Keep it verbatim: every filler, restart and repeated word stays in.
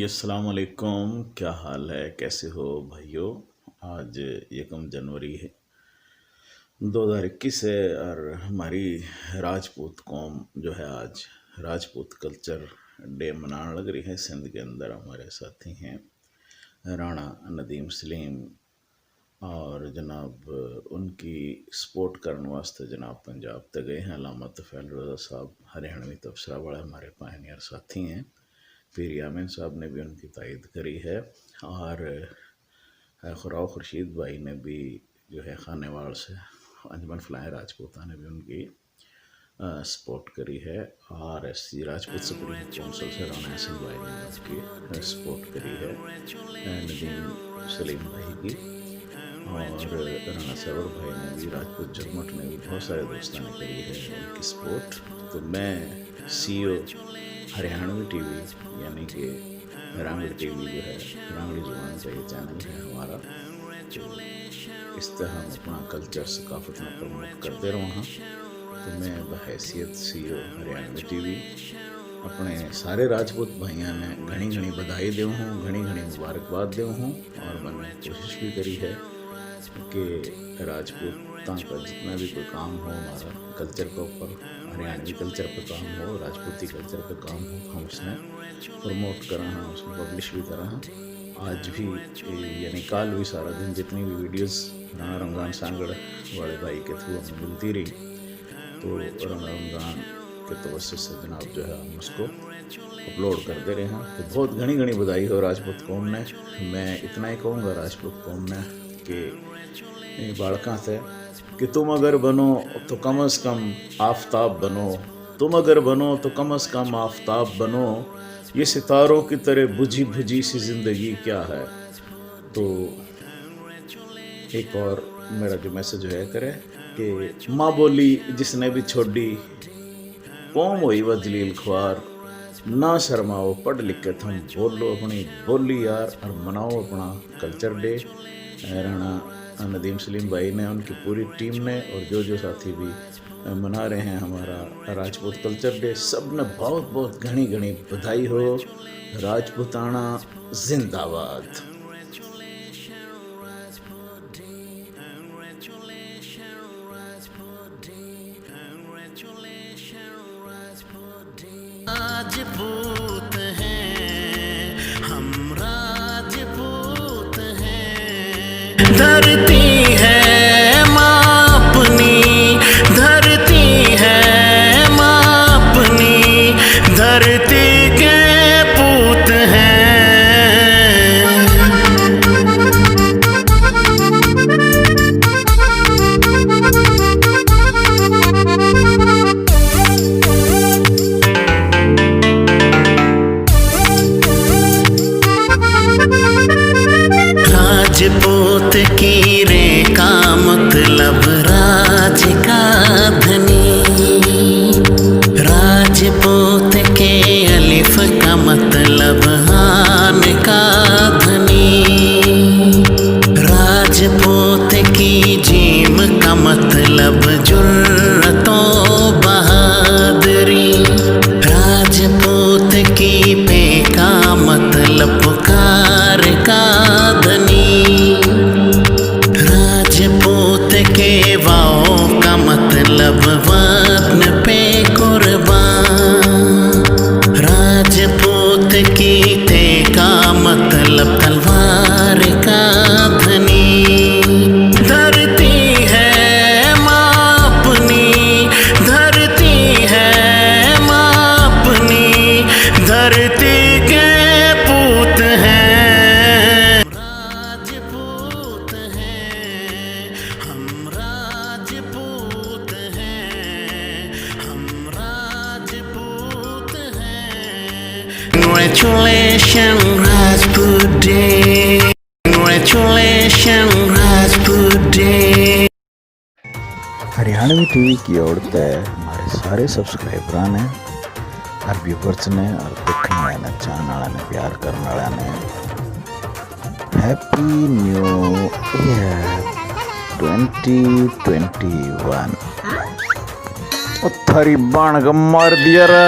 अस्सलाम वालेकुम, क्या हाल है, कैसे हो भाइयों? आज यकम जनवरी है, दो हज़ार इक्कीस है और हमारी राजपूत कौम जो है आज राजपूत कल्चर डे मनाने लग रही है। सिंध के अंदर हमारे साथी हैं राणा नदीम सलीम और जनाब उनकी सपोर्ट करने वास्ते जनाब पंजाब तक गए हैं। अलामा तुफैल रजा साहब हरियाणवी तबसरा वाले हमारे पायनियर साथी हैं। पीर यामीन साहब ने भी उनकी तायद करी है और खुराव खुर्शीद भाई ने भी जो है खानेवाल से अंजमन फलाए राजपूता ने भी उनकी सपोर्ट करी है। आरएससी राजपूत सुप्रीम काउंसिल से राणा हसन भाई ने उनकी सपोर्ट करी है। नदीम सलीम भाई की और राणा सरवर भाई ने भी, राजपूत झरमट ने भी, बहुत सारे दोस्तों ने करी है उनकी सपोर्ट। तो मैं सीईओ हरियाणवी टीवी यानी कि रांगड़ टीवी जो है, रांगड़ी जुबान का ये चैनल है हमारा, तो इस तरह हम अपना कल्चर सकाफत में प्रमोट करते रहो हाँ। तो मैं बहैसियत सीईओ हरियाणवी टीवी अपने सारे राजपूत भाइयों ने घणी घणी बधाई देव हूँ, घणी घणी मुबारकबाद देव हूँ और मैंने कोशिश भी करी है कि राजपूतां का जितना भी कोई काम हो हमारा कल्चर के ऊपर, हरियाणवी कल्चर पर काम हो, राजपूती कल्चर पर काम हो, तो हम उसने प्रमोट करा हाँ, उसने पब्लिश भी करा हाँ। आज भी यानी काल भी सारा दिन जितनी भी वीडियोस राणा रमजान सांगड़ वाले भाई के थ्रू हमें मिलती रही, तो राणा रमजान के तवस्सुस से जनाब जो है हम उसको अपलोड करते रहे हैं। तो बहुत घणी घणी बधाई हो राजपूत कौम ने। मैं इतना ही कहूँगा राजपूत कौम ने कि इन बालकां से कि तुम अगर बनो तो कम से कम आफताब बनो, तुम अगर बनो तो कम से कम आफताब बनो। ये सितारों की तरह बुझी बुझी सी जिंदगी क्या है। तो एक और मेरा जो मैसेज होया करे कि माँ बोली जिसने भी छोड़ी, कौम होई वह जलील ख्वार, ना शर्माओ, पढ़ लिख के थम बोलो अपनी बोली यार, और मनाओ अपना कल्चर डे। राणा नदीम सलीम भाई ने, उनकी पूरी टीम ने और जो जो साथी भी मना रहे हैं हमारा राजपूत कल्चर डे, सब ने बहुत बहुत घणी घणी बधाई हो। राजपूताना जिंदाबाद। राजपूत हैं हम, राजपूत हैं। धरती है माँ अपनी, धरती है माँ अपनी, धरती के पूत हैं। राजपूत की रे का मतलब राज का धनी, राजपूत के अलिफ का मतलब हान का धनी, राजपूत की जीम का मतलब जुर्रतो बहादुरी, राजपूत की पे का मतलब पुकार का धनी, राजपूत के वाओ का मतलब वतन पे कुर्बान, राजपूत की ते का मतलब तलवार का धनी। धरती है माँ अपनी, धरती है माँ अपनी, धरती के पूत हैं। राजपूत हैं हम, राजपूत हैं हम, राजपूत हैं। Congratulations Rajput Day, congratulations Rajput Day। Haryanvi TV की ओर तै हमारे सारे सब्सक्राइबरां ने और व्यूवर्स ने और देखने वाले ने, चाहने वाले ने, प्यार करने वाले ने Happy New Year twenty twenty one। ओ थारी बाण का मार दिया रे।